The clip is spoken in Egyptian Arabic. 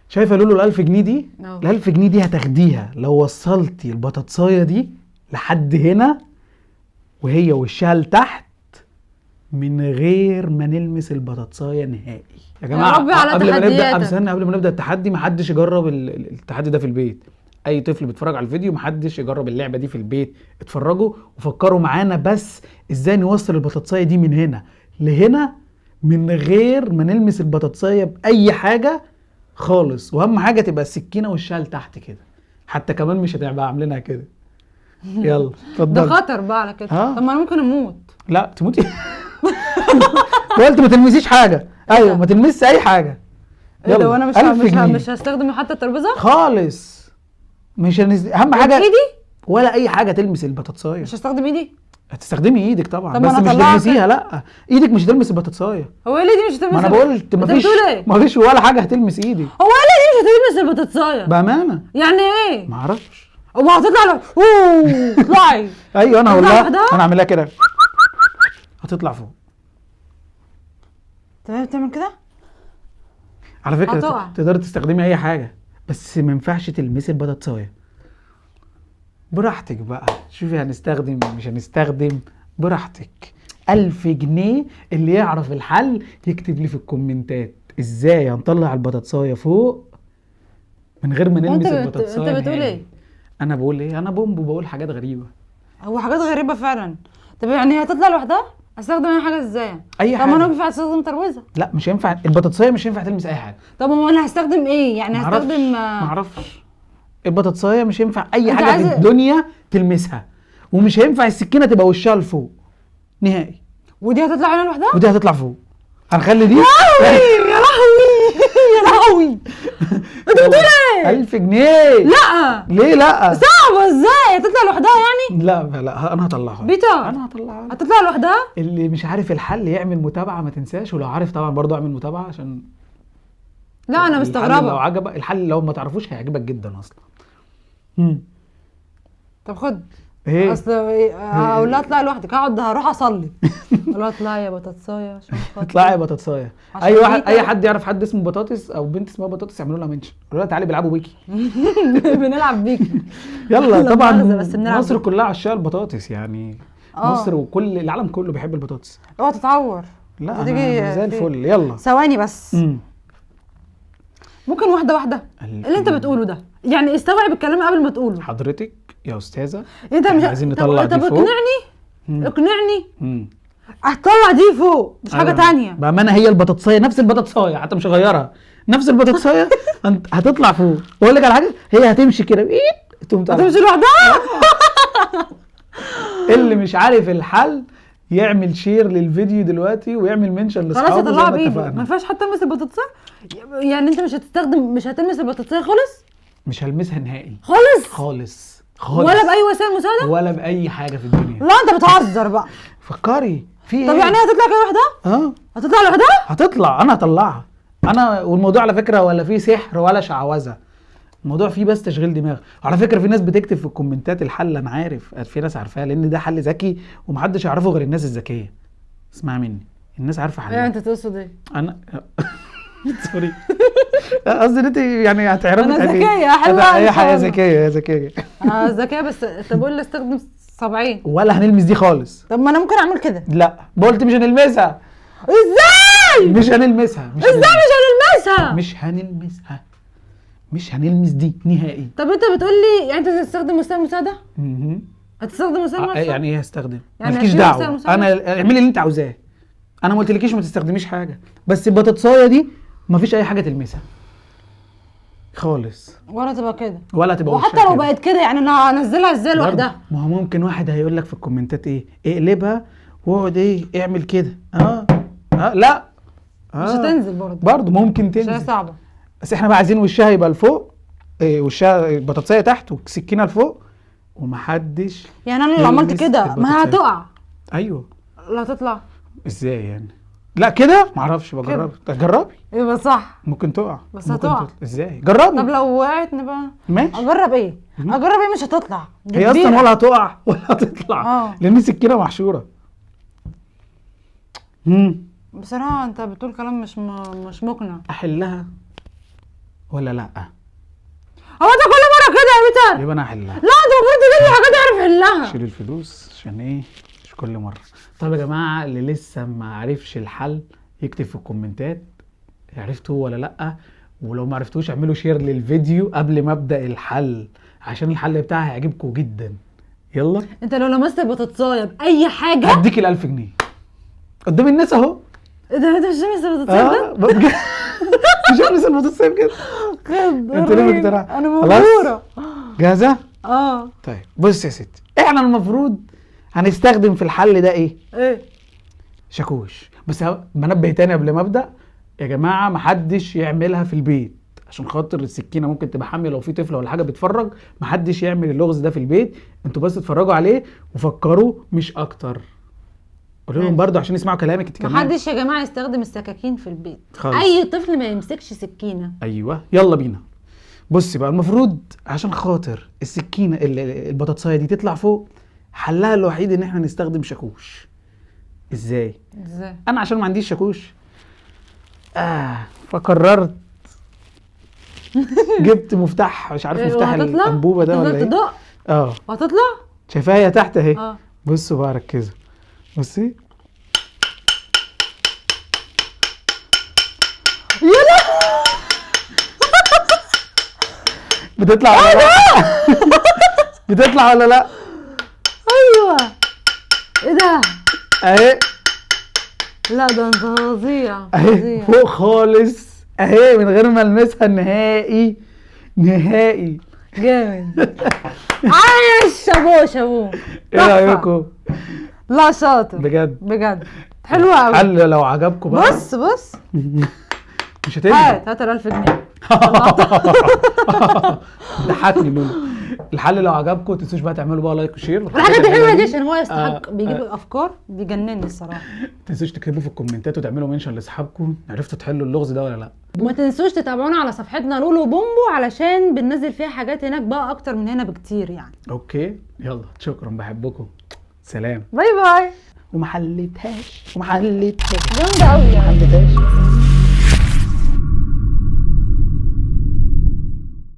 شايفه لولو ال 1000 جنيه دي؟ اه. ال 1000 جنيه دي هتاخديها لو وصلتي البطاطسايه دي لحد هنا وهي وشها لتحت من غير ما نلمس البطاطسايه نهائي. يا جماعة ربي على قبل ما نبدا، تحدياتك. استنى، قبل ما نبدا التحدي محدش يجرب التحدي ده في البيت. اي طفل بيتفرج على الفيديو محدش يجرب اللعبة دي في البيت. اتفرجوا وفكروا معانا بس ازاي نوصل البطاطسايه دي من هنا لهنا من غير ما نلمس البطاطسايه باي حاجة خالص. واهم حاجة تبقى السكينة وشها لتحت كده، حتى كمان مش هتبقى عاملينها كده. يلا ده اتفضل. خطر بقى على كده. ها؟ طب ما انا ممكن اموت. لا تموتي؟ قلت ما تلمسيش حاجة. ايوه ما تلمسش اي حاجة. ايه ده؟ وانا مش 1000 مش جنيه. مش هستخدم حتى الترابيزة خالص. مش اهم حاجة ايدي؟ ولا اي حاجة تلمس البطاطسايه. مش هستخدم ايدي؟ هتستخدمي ايدك طبعا، طب ما بس أنا مش أطلعها تلمسيها. لا ايدك مش هتلمس البطاطسايه. هو ايه اللي دي مش هتلمس؟ ما انا قلت أنت مفيش، بتقول ايه؟ مفيش ولا حاجة هتلمس ايدي. هو ايه اللي دي مش هتلمس البطاطسايه؟ بامانه يعني ايه؟ ما اعرفش. هو هتطلع اوه اطلعي. ايوه انا هقول هتطلع لها، لوحدها؟ انا اعملها كده هتطلع فوق. تمام بتعمل كده؟ على فكرة هتقع. تقدري تستخدمي اي حاجة بس ما ينفعش تلمسي البطاطسايه. براحتك بقى، شوفي هنستخدم مش هنستخدم، براحتك. 1000 جنيه. اللي يعرف الحل يكتب لي في الكومنتات ازاي هنطلع البطاطسايه فوق من غير ما نلمس البطاطسايه انت بتقول نهائي. ايه؟ انا بقول ايه؟ انا بومبو بقول حاجات غريبة. هو حاجات غريبة فعلا. طب يعني هي هتطلع لوحدها؟ استخدم اي حاجة ازاي؟ اي طب ما انا حاجة. ينفع استخدم ترابيزة؟ لا مش هينفع، البطاطسايه مش هينفع تلمس اي حاجة. طب ما انا هستخدم ايه؟ يعني معرفش، هستخدم معرفش. البطاطسايه مش هينفع اي أنت حاجة في الدنيا تلمسها، ومش هينفع السكينة تبقى وشها لفوق نهائي. ودي هتطلع هنا لوحدها؟ ودي هتطلع فوق. هنخلي دي. يا لهوي يا لهوي، انت بتقول ايه؟ 1000 جنيه. لا ليه لا؟ صعبة، ازاي هتطلع لوحدها يعني؟ لا لا انا هطلعها. بيتر. انا هطلعها. هتطلع لوحدها؟ اللي مش عارف الحل يعمل متابعه ما تنساش، ولو عارف طبعا برضه اعمل متابعه عشان لا انا الحل لو مستغربه. عجبك الحل، لو ما تعرفوش هيعجبك جدا اصلا. طب خد. ايه؟ اصل اقول لها اطلعي لوحدك، هقعد هروح اصلي. اقول لها اطلعي يا بطاطسايه عشان خاطري. اطلعي يا بطاطسايه. عشان اي واحد، بيتر. اي حد يعرف حد اسمه بطاطس او بنت اسمها بطاطس يعملوا لها mention، يقولوا لها تعالي بيلعبوا بيكي. بنلعب بيكي. يلا. لا طبعا مؤاخذة، بس بنلعب مصر بيكي. كلها عشاق البطاطس يعني. مصر وكل العالم كله بيحب البطاطس. اوعى تتعور. لا هتيجي أنا زي الفل. يلا ثواني بس. ممكن واحدة واحدة. اللي انت بتقوله ده يعني استوعب الكلام قبل ما تقوله. حضرتك يا استاذه انت مش عايزين نطلع طب دي فوق. اقنعني اقنعني. هتطلع دي فوق مش حاجة أيوة. تانية. بامانه هي البطاطسايه نفس البطاطسايه، حتى مش هغيرها، نفس البطاطسايه. انت هتطلع فوق. واقول لك على حاجة، هي هتمشي كده ايه تقوم طالعه. هتمشي لوحدها. اللي مش عارف الحل يعمل share للفيديو دلوقتي ويعمل mention خلاص لاصحابه زي هطلعها ما بايدي. ما اتفقنا. ينفعش حتى المس البطاطسايه يعني؟ انت مش هتستخدم، مش هتلمس البطاطسايه خالص؟ مش هلمسها نهائي. خالص؟ خالص خالص. ولا باي وسيلة مساعدة؟ ولا باي حاجة في الدنيا. لا انت بتهزر بقى. فكري في ايه؟ طب يعني هي هتطلع كده لوحدها؟ اه هتطلع لوحدها؟ هتطلع، انا هطلعها انا. والموضوع على فكرة ولا فيه سحر ولا شعوذه، الموضوع فيه بس تشغيل دماغ. على فكرة في ناس بتكتب في الكومنتات الحل، انا عارف في ناس عارفاه، لان ده حل ذكي ومحدش يعرفه غير الناس الذكية. اسمع مني، الناس عارفه ايه حلها. انت تقصد ايه؟ انا sorry، قصدي ان انت يعني هتعرفي أنا تحلية. ذكية، حلوة اي إن شاء حاجة الله. ذكية يا ذكية. انا ذكية بس. طب قول لي استخدم صبعين. ولا هنلمس دي خالص. طب ما انا ممكن اعمل كده. لا قلت مش هنلمسها. ازاي؟ مش هنلمسها. مش ازاي مش هنلمسها؟ مش هنلمسها، مش هنلمس دي نهائي. طب انت بتقول لي يعني انت هتستخدم وسائل مساعدة؟ مهم. هتستخدم وسائل مساعدة؟ يعني ايه هستخدم؟ يعني مالكيش هتشيل دعوه، وسائل مساعدة؟ انا اعملي اللي انت عاوزاه. انا ما قلتلكيش ما تستخدميش حاجة، بس البطاطسايه دي مفيش اي حاجة تلمسها خالص. ولا تبقى كده؟ ولا تبقى وحتى وشها لو كده. بقت كده يعني انا هنزلها ازاي برضه. لوحدها؟ ما هو ممكن واحد هيقول لك في الكومنتات ايه، اقلبها واقعد ايه اعمل كده. لا مش هتنزل برضه. برضه ممكن مش هي تنزل. صعبة. بس احنا بقى عايزين وشها يبقى لفوق، إيه وشها البطاطسايه تحت والسكينة لفوق، ومحدش يعني انا لو عملت يلمس كده ما البطاطساية. هتقع. ايوه. لا هتطلع ازاي يعني؟ لا كده معرفش، بجرب. جربي. يبقى صح. ممكن تقع. بس ممكن هتقع. تطلع. ازاي؟ جربي. طب لو وقعت نبقى ماشي. اجرب ايه؟ اجرب ايه؟ مش هتطلع. دي هي اصلا كبيرة. ولا هتقع ولا هتطلع. لان السكينة محشوره. بصراحة انت بتقول كلام مش مش مقنع. احلها. ولا لا؟ هو انت كل مرة كده يا بيتر؟ يبقى انا هحلها. لا انت المفروض تجيب لي حاجات اعرف احلها. شيل الفلوس عشان ايه؟ مش كل مرة. طب يا جماعة اللي لسه ما عرفش الحل يكتب في الكومنتات عرفتوه ولا لا، ولو ما عرفتوش اعملوا share للفيديو قبل ما ابدا الحل عشان الحل بتاعها هيعجبكم جدا. يلا. انت لو لمست البطاطسايه باي حاجة هديك ال 1000 جنيه قدام الناس اهو. ايه ده؟ انت مش لامس البطاطسايه بجد؟ مش لامس البطاطسايه بجد. انت ليه مقتنعة؟ انا مبهوره. جاهزة؟ اه. طيب بص يا ستي، احنا المفروض هنستخدم في الحل ده ايه؟ ايه؟ شاكوش. بس بنبه تاني قبل ما ابدا يا جماعة، محدش يعملها في البيت عشان خاطر السكينة ممكن تبقى حامية لو في طفل ولا حاجة بيتفرج. محدش يعمل اللغز ده في البيت، انتوا بس اتفرجوا عليه وفكروا مش اكتر. قولوا لهم برضه عشان يسمعوا كلامك انت كمان. محدش يا جماعة يستخدم السكاكين في البيت خالص. اي طفل ما يمسكش سكينة. ايوه يلا بينا. بصي بقى، المفروض عشان خاطر السكينة البطاطسايه دي تطلع فوق، حلها الوحيد ان احنا نستخدم شاكوش. ازاي؟ ازاي؟ انا عشان ما عنديش شاكوش فقررت جبت مفتاح، مش عارف مفتاح الانبوبة ده ولا ايه. تدق؟ اه وهتطلع؟ شايفاها هي تحت اهي. بصوا بقى ركزوا، بصي. يلا. بتطلع ولا لا؟ بتطلع ولا لا؟ ايوه. ايه ده؟ اهي. لا ده انت فظيع. اهي فوق خالص اهي، من غير ما المسها نهائي نهائي. جامد. عايش. شابوه شابوه. ايه رايكم؟ لا شاطر بجد بجد، حلوة قوي. حل لو عجبكم بقى. بص بص. مش هتنزل. هات ال 1000 جنيه. ضحكني لولو. الحل لو عجبكم ما تنسوش بقى تعملوا بقى like و share. الحاجات الحلوة دي عشان هو يستحق، بيجيب افكار بيجنني الصراحة. ما تنسوش تكتبوا في الكومنتات وتعملوا mention لاصحابكم عرفتوا تحلوا اللغز ده ولا لا. وما تنسوش تتابعونا على صفحتنا لولو بومبو علشان بننزل فيها حاجات هناك بقى اكتر من هنا بكتير يعني. okay يلا، شكرا، بحبكم، سلام، bye bye. وما حلتهاش وما حلتهاش جامدة قوي يعني. ما حلتهاش.